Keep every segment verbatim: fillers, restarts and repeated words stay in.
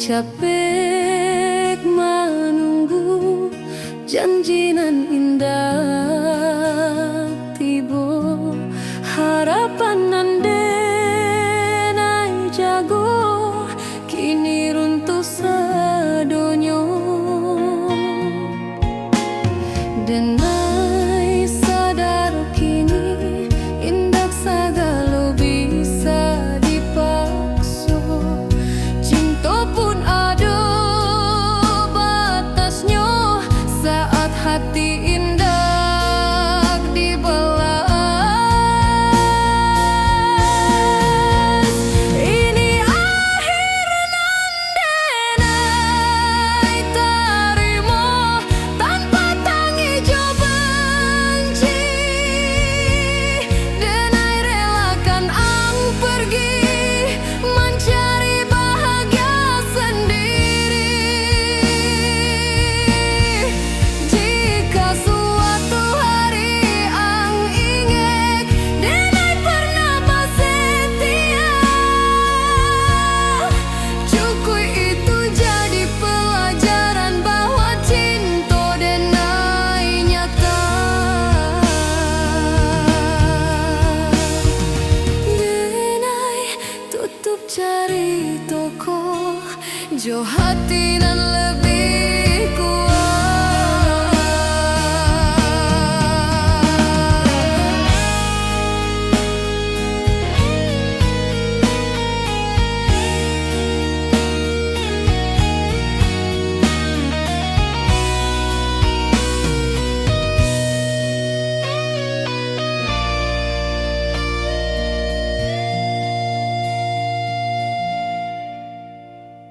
Capek manunggu janji nan indak tibo, harapan nan denai jago kini runtuh sadonyo. Denai sadar kini indak sagalo bisa dipakso. Cinto pun ado batasnyo, saat hati indak dibalas. Ini akhir nan denai tarimo, tanpa tangih jo banci. Denai relakan ang pergi mancari bahagia sendiri. Jika suatu hari ang ingek, denai pernah basetia. Cukuik itu jadi pelajaran bahwa cinto denai nyata. Denai tutup carito ko jo hati nan lebih kuat.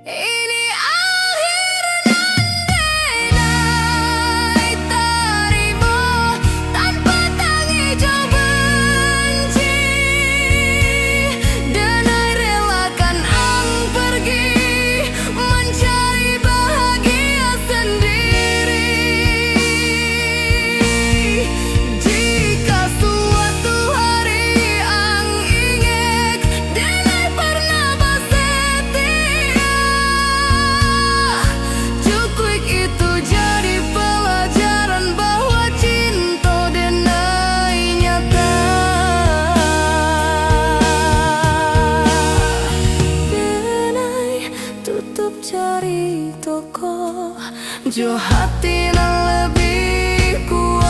Ini akhir nan denai tarimo, tanpa tangih jo banci. Denai relakan ang pergi mancari bahagia sendiri. Jika suatu hari ang ingek, denai pernah basetia. Cukuik itu jadi pelajaran bahwa cinto denai nyata. Denai tutup carito ko jo hati nan lebih kuat.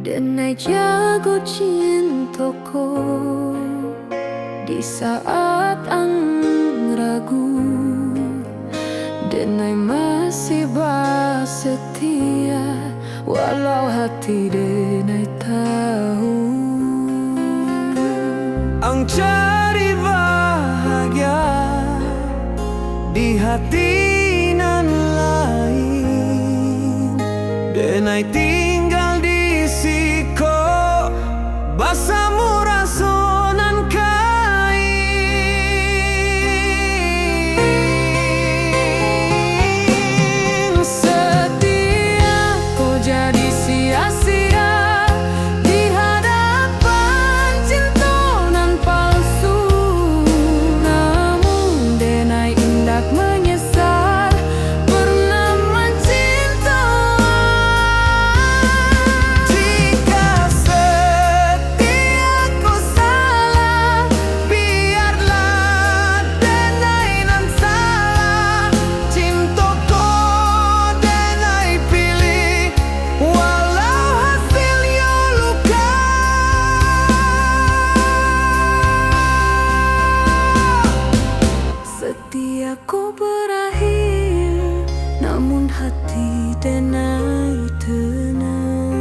Denai jago cinto ko di saat ang ragu. Denai masih basetia, walau hati denai tahu. Ang cari bahagia di hati nan lain. Denai tinggal di siko, basamo raso nan kain. Setia ko jadi sia-sia di hadapan cinto nan palsu. Namun denai indak menyesal pernah mancinto. Jika setia Ko barakhir, namun hati denai tenang.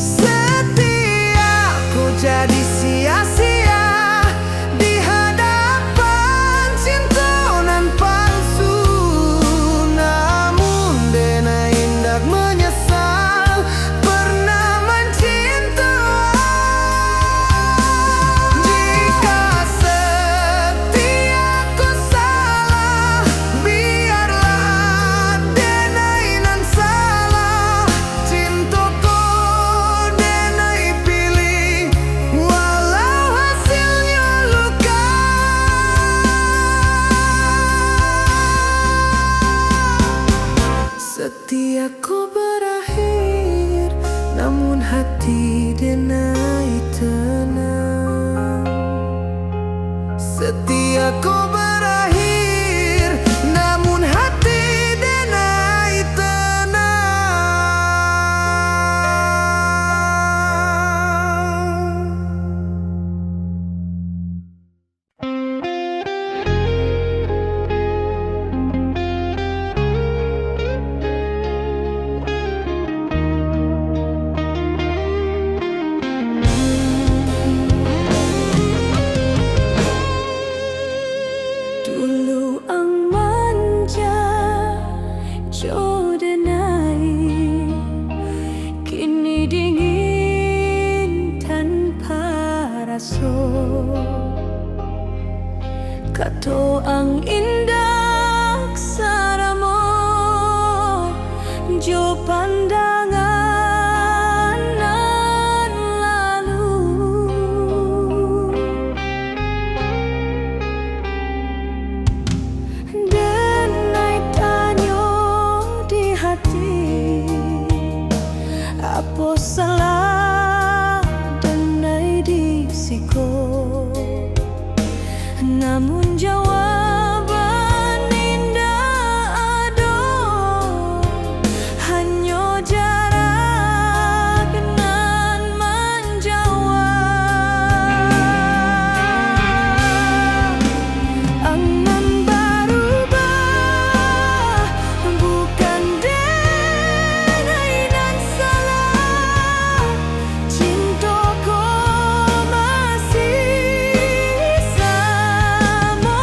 Setiap ku jadi sia-sia di hadapan cinto nan palsu, namun denai indak menyesal pernah mancinto. Jika setia ko salah, biarlah denai nan salah. Cinto ko denai pilih, walau hasilnyo luka. Setia ko barakhir, namun hati denai tenang. Setia ko barakhir, namun hati denai tenang. Dulu ang manja jo denai, kini dingin tanpa raso. Kato ang indak saramo jo pandangan nan lalu. Denai tanyo di hati, apo salah denai di siko? Namun jawaban indak ado, hanyo jarak nan manjawab. Ang nan barubah, bukan denai nan salah. Cinto ko masih samo.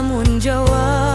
Mun jawab